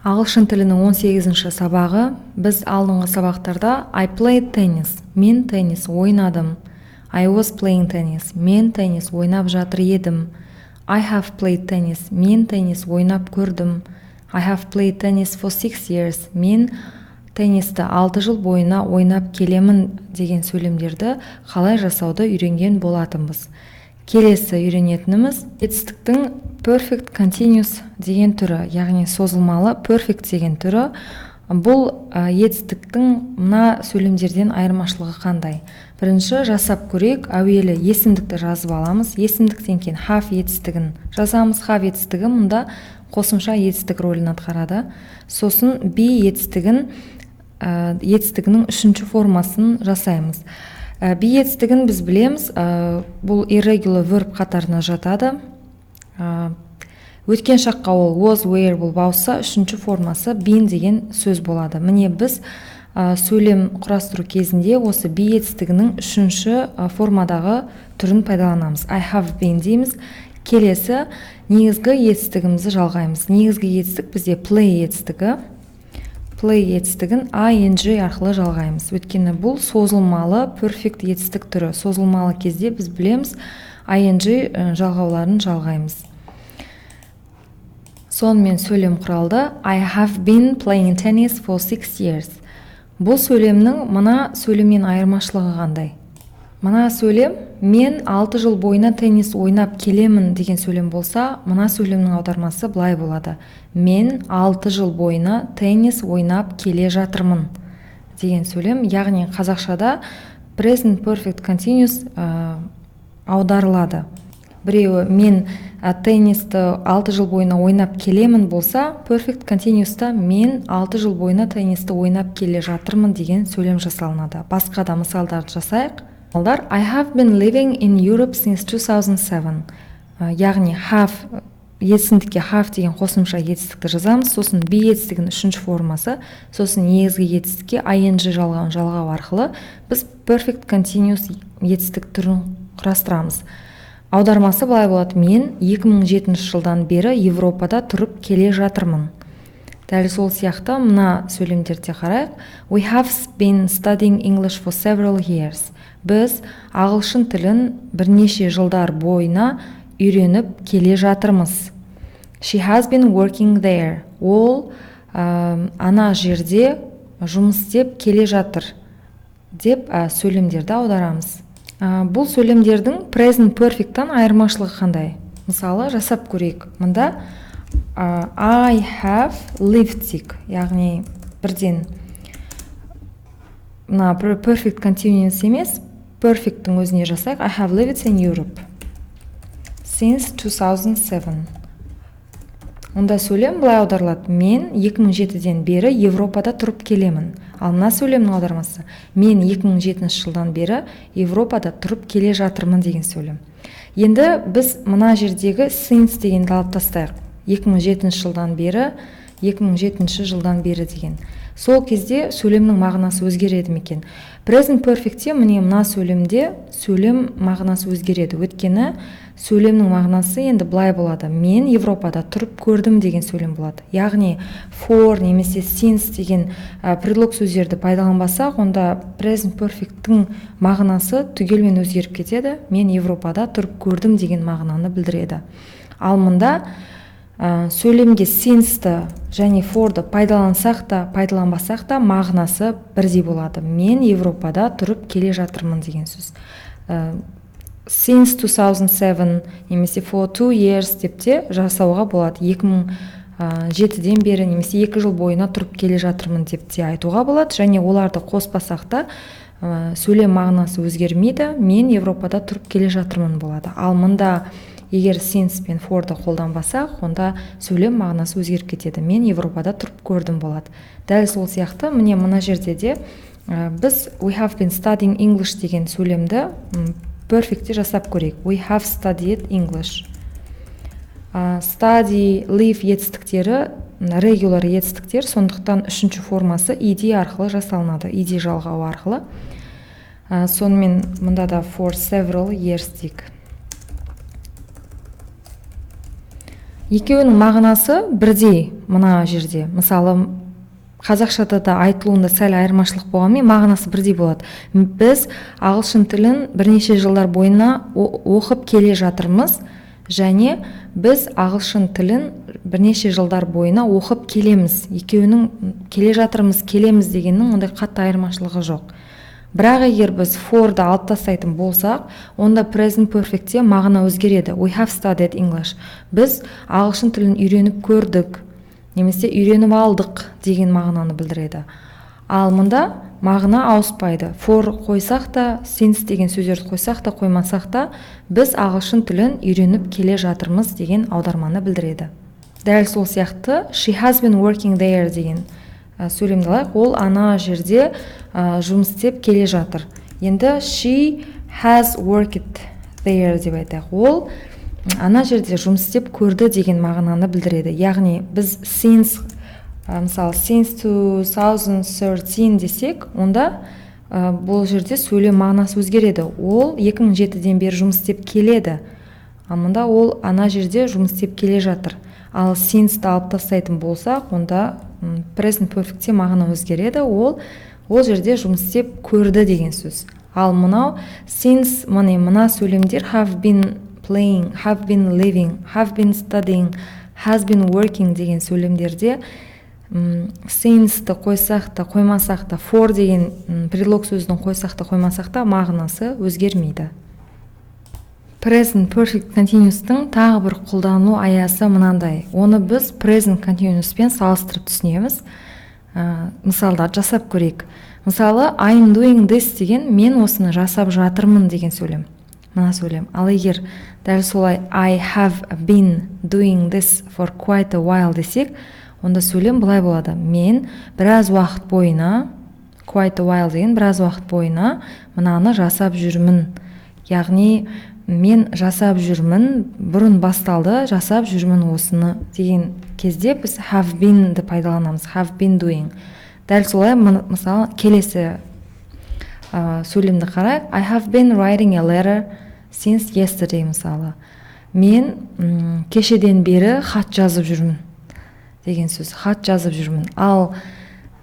Ағылшын тілінің 18-ші сабағы. Біз алдыңғы сабақтарда I played tennis, мен теннис ойнадым. I was playing tennis, мен теннис ойнап жатыр едім. I have played tennis, мен теннис ойнап көрдім. I have played tennis for 6 years, мен теннисті 6 жыл бойына ойнап келемін деген сөйлемдерді қалай жасауды үйренген болатынбыз. Келесі үйренетініміз етістіктің perfect continuous деген түрі, яғни созылмалы perfect деген түрі. Бұл етістіктің мына сөйлемдерден айырмашылығы қандай? Бірінші жасап көрейік. Әуелі есімдікті жазып аламыз. Есімдіктен кейін have етістігін жазамыз. Have етістігі мұнда қосымша етістік рөлін атқарады. Сосын be етістігінің үшінші формасын жасаймыз. Be етістігін біз білеміз, бұл irregular verb қатарына жатады. Өткен шаққа ол was, were болып ауысса, үшінші формасы been деген сөз болады. Міне, біз сөйлем құрастыру кезінде осы be етістігінің үшінші формадағы түрін пайдаланамыз. I have been дейміз. Келесі негізгі етістігімізді жалғаймыз. Негізгі етістік бізде play етістігі. Play етістігін ing арқылы жалғаймыз. Өйткені бұл созылмалы perfect етістік түрі. Созылмалы кезде біз білеміз, ing жалғауларын жалғаймыз. Сонымен сөйлем құралды: I have been playing tennis for 6 years. Бұл сөйлемнің мына сөйлемнен айырмашылығы қандай? Мына сөйлем мен 6 жыл бойына теннис ойнап келемін деген сөйлем болса, мына сөйлемнің аудармасы былай болады: мен 6 жыл бойына теннис ойнап келе жатырмын деген сөйлем. Яғни қазақшада present perfect continuous аударылады. Біреуі мен теннисті 6 жыл бойына ойнап келемін болса, perfect continuous-та мен 6 жыл бойына теннисті ойнап келе жатырмын деген сөйлем жасалынады. Басқа да мысалдарды жасайық. Мысалдар: I have been living in Europe since 2007. Яғни have етістікке have деген қосымша етістікті жазамыз, сосын be етістігінің үшінші формасы, сосын негізгі етістікке ing жалғауын жалғау арқылы біз perfect continuous етістік түрін құрастырамыз. Аудармасы былай болады: мен 2007 жылдан бері Европада тұрып келе жатырмын. Дәл сол сияқты мына сөйлемдерде қарайық. We have been studying English for several years. Біз ағылшын тілін бірнеше жылдар бойына үйреніп келе жатырмыз. She has been working there. Ол ана жерде жұмыс істеп келе жатыр деп сөйлемдерді аударамыз. Бұл сөйлемдердің present perfect'тан айырмашылығы қандай? Мысалы, жасап көрейік. Мында I have lived дейік, яғни бірден мына perfect continuous емес, perfect'тің өзіне жасайық. I have lived in Europe since 2007. Онда сөйлем былай аударылады: мен 2007-ден бері Европада тұрып келемін. Ал мына сөйлемнің аудармасы мен 2007 жылдан бері Европада тұрып келе жатырмын деген сөйлем. Енді біз мына жердегі since дегенді алып тастайық, 2007 жылдан бері, 2007 жылдан бері деген. Сол кезде сөйлемнің мағынасы өзгереді ме екен? Present perfectте, міне, мына сөйлемде сөйлем мағынасы өзгереді. Өйткені сөйлемнің мағынасы енді былай болады: мен Европада тұрып көрдім деген сөйлем болады. Яғни for немесе since деген предлог сөздерді пайдаланбасақ, онда present perfect'тің мағынасы түгелмен өзгеріп кетеді, мен Европада тұрып көрдім деген мағынаны білдіреді. Ал мұнда сөйлемге since-ті және for-ды пайдалансақ та, пайдаланбасақ та, мағынасы бірдей болады: мен Европада тұрып келе жатырмын деген сөз. Since 2007 немесе for 2 years деп те жасауға болады, 2007-ден бері немесе 2 жыл бойына тұрып келе жатырмын деп те айтуға болады. Және оларды қоспасақ та, сөйлем мағынасы өзгермейді, мен Европада тұрып келе жатырмын болады. Ал мында егер since пен for-ды қолданбасақ, онда сөйлем мағынасы өзгеріп кетеді, мен Европада тұрып көрдім болады. Дәл сол сияқты, міне, мына жерде де біз we have been studying English деген сөйлемді perfectте жасап көрейік. We have studied English. Study, live етістіктері regular етістіктер, сондықтан үшінші формасы ed арқылы жасалынады, ed жалғауы арқылы. Сонымен мында да for several years дейік. Екеуінің мағынасы бірдей мына жерде. Мысалы, қазақшада да айтылуында сәл айырмашылық болғанымен, мағынасы бірдей болады. Біз ағылшын тілін бірнеше жылдар бойына оқып келе жатырмыз және біз ағылшын тілін бірнеше жылдар бойына оқып келеміз. Екеуінің келе жатырмыз, келеміз дегеннің ондай қатты айырмашылығы жоқ. Бірақ егер біз for-ды алып тастайтын болсақ, онда present perfectте мағына өзгереді. We have studied English. Біз ағылшын тілін үйреніп көрдік немесе үйреніп алдық деген мағынаны білдіреді. Ал мұнда мағына ауыспайды. For қойсақ та, since деген сөздерді қойсақ та, қоймасақ та, біз ағылшын тілін үйреніп келе жатырмыз деген аударманы білдіреді. Дәл сол сияқты she has been working there деген сөйлемді алайық. Ол ана жерде жұмыс істеп келе жатыр. Енді she has worked there деп айтайық. Ол ана жерде жұмыс істеп көрді деген мағынаны білдіреді. Яғни біз since, мысалы, since 2013 десек, онда бұл жерде сөйлем мағынасы өзгереді. Ол 2007-ден бері жұмыс істеп келеді. Ал мұнда ол ана жерде жұмыс істеп келе жатыр. Ал since-ті алып тастайтын болсақ, онда present perfectте мағына өзгереді. Ол жерде жұмыс істеп көрді деген сөз. Ал мынау since, міне, мына сөйлемдер have been playing, have been living, have been studying, has been working деген сөйлемдерде since-ті қойсақ та, қоймасақ та, for деген предлог сөзін қойсақ та, қоймасақ та, мағынасы өзгермейді. Present perfect continuous-тың тағы бір қолдану аясы мынандай: оны біз present continuous-пен салыстырып түсінеміз. Мысалдар жасап көрейік. Мысалы, I'm doing this деген мен осыны жасап жатырмын деген сөйлем, мына сөйлем. Ал егер дәл солай I have been doing this for quite a while десек, онда сөйлем былай болады: мен біраз уақыт бойына, quite a while деген біраз уақыт бойына мынаны жасап жүрмін. Яғни мен жасап жүрмін, бұрын басталды, жасап жүрмін осыны деген кезде біз have been-ді пайдаланамыз, have been doing. Дәл солай, мысалы, келесі сөйлемді қарайық: I have been writing a letter since yesterday. Мысалы, мен кешеден бері хат жазып жүрмін деген сөз, хат жазып жүрмін. Ал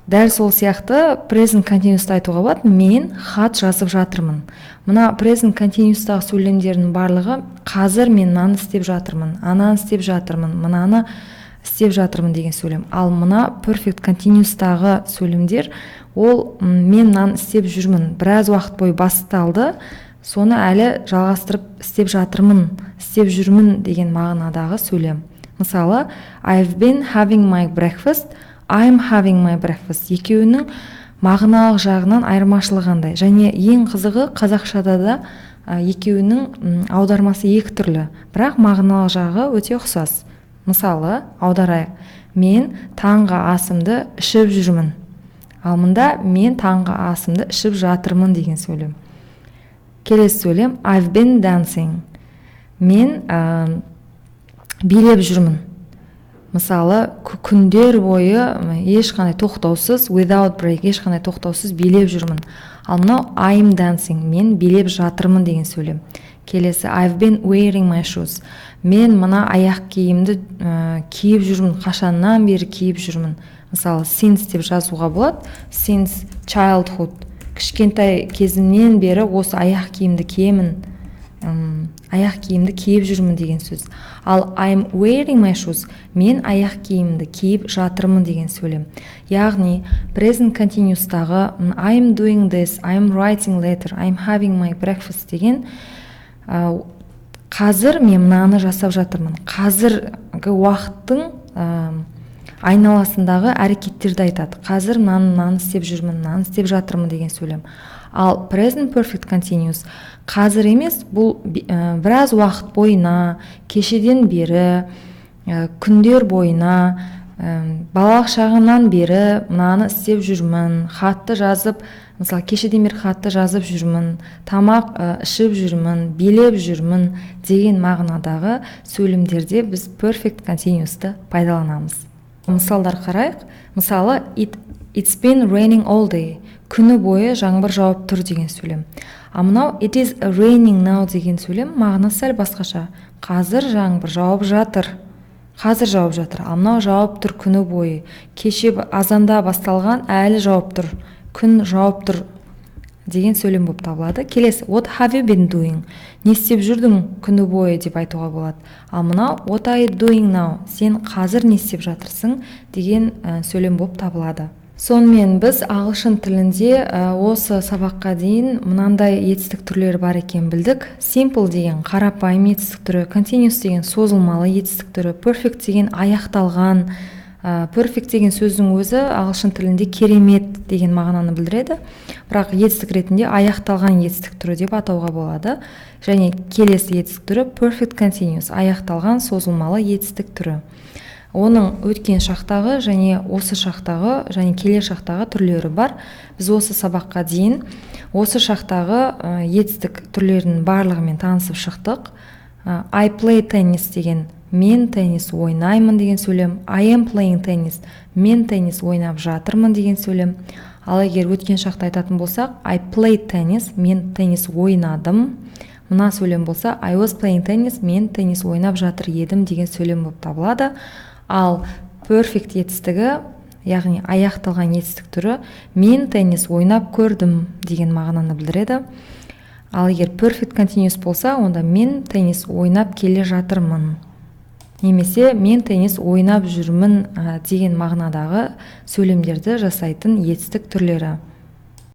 дәл сол сияқты present continuous айтуға болады: мен хат жазып жатырмын. Мына present continuous-тағы сөйлемдердің барлығы қазір мен мынаны істеп жатырмын, ананы істеп жатырмын, мынаны істеп жатырмын деген сөйлем. Ал мына perfect continuous-тағы сөйлемдер ол мен мынаны істеп жүрмін, біраз уақыт бойы басталды, соны әлі жалғастырып істеп жатырмын, істеп жүрмін деген мағынадағы сөйлем. Мысалы, I've been having my breakfast, I'm having my breakfast. Екеуінің мағыналық жағынан айырмашылығы қандай? Және ең қызығы, қазақшада да екеуінің аудармасы екі түрлі, бірақ мағыналық жағы өте ұқсас. Мысалы, аударайық: мен таңғы асымды ішіп жүрмін. Ал мында мен таңғы асымды ішіп жатырмын деген сөйлем. Келесі сөйлем: I've been dancing. Мен билеп жүрмін. Мысалы, күндер бойы ешқандай тоқтаусыз, without break, ешқандай тоқтаусыз билеп жүрмін. Ал мынау I'm dancing, мен билеп жатырмын деген сөйлем. Келесі: I've been wearing my shoes. Мен мына аяқ киімді киіп жүрмін, қашаннан бері киіп жүрмін. Мысалы, since деп жазуға болады, since childhood, кішкентай кезімнен бері осы аяқ киімді киемін, аяқ киімді киіп жүрмін деген сөз. Ал I'm wearing my shoes, мен аяқ киімді киіп жатырмын деген сөйлем. Яғни present continuous-тағы I'm doing this, I'm writing letter, I'm having my breakfast деген қазір мен мынаны жасап жатырмын, қазіргі уақыттың айналасындағы әрекеттерді айтады. Қазір мынаны, мынаны істеп жүрмін, мынаны істеп жатырмын деген сөйлем. Ал present perfect continuous қазір емес, бұл біраз уақыт бойына, кешеден бері, күндер бойына, балалық шағымнан бері мынаны істеп жүрмін, хатты жазып, мысалы, кешеден бері хатты жазып жүрмін, тамақ ішіп жүрмін, билеп жүрмін деген мағынадағы сөйлемдерде біз perfect continuous-ты пайдаланамыз. Мысалдар қарайық. Мысалы, it's been raining all day, күні бойы жаңбыр жауып тұр деген сөйлем. Ал мынау it is raining now деген сөйлем, мағынасы сәл басқаша: қазір жаңбыр жауып жатыр. Қазір жауып жатыр. Ал мынау жауып тұр күні бойы, кеше азанда басталған, әлі жауып тұр, күн жауып тұр деген сөйлем болып табылады. Келесі «What have you been doing?» Не істеп жүрдің күні бойы деп айтуға болады. Ал мынау «What are you doing now?» Сен қазір не істеп жатырсың деген сөйлем болып табылады. Сонымен, біз ағылшын тілінде осы сабаққа дейін мынандай етістік түрлері бар екенін білдік. Simple деген қарапайым етістік түрі, continuous деген созылмалы етістік түрі, perfect деген аяқталған. Perfect деген сөздің өзі ағылшын тілінде керемет деген мағынаны білдіреді, бірақ етістік ретінде аяқталған етістік түрі деп атауға болады. Және келесі етістік түрі perfect continuous, аяқталған созылмалы етістік түрі. Оның өткен шақтағы және осы шақтағы және келер шақтағы түрлері бар. Біз осы сабаққа дейін осы шақтағы етістік түрлерінің барлығымен танысып шықтық. «I play tennis» деген мен теннис ойнаймын деген сөйлем, «I am playing tennis» мен теннис ойнап жатырмын деген сөйлем. Ал егер өткен шақта айтатын болсақ, «I played tennis» мен теннис ойнадым. Мына сөйлем болса, «I was playing tennis» мен теннис ойнап жатыр едім деген сөйлем болып табылады. Ал perfect етістігі, яғни аяқталған етістік түрі, мен теннис ойнап көрдім деген мағынаны білдіреді. Ал егер perfect continuous болса, онда мен теннис ойнап келе жатырмын немесе мен теннис ойнап жүрмін деген мағынадағы сөйлемдерді жасайтын етістік түрлері.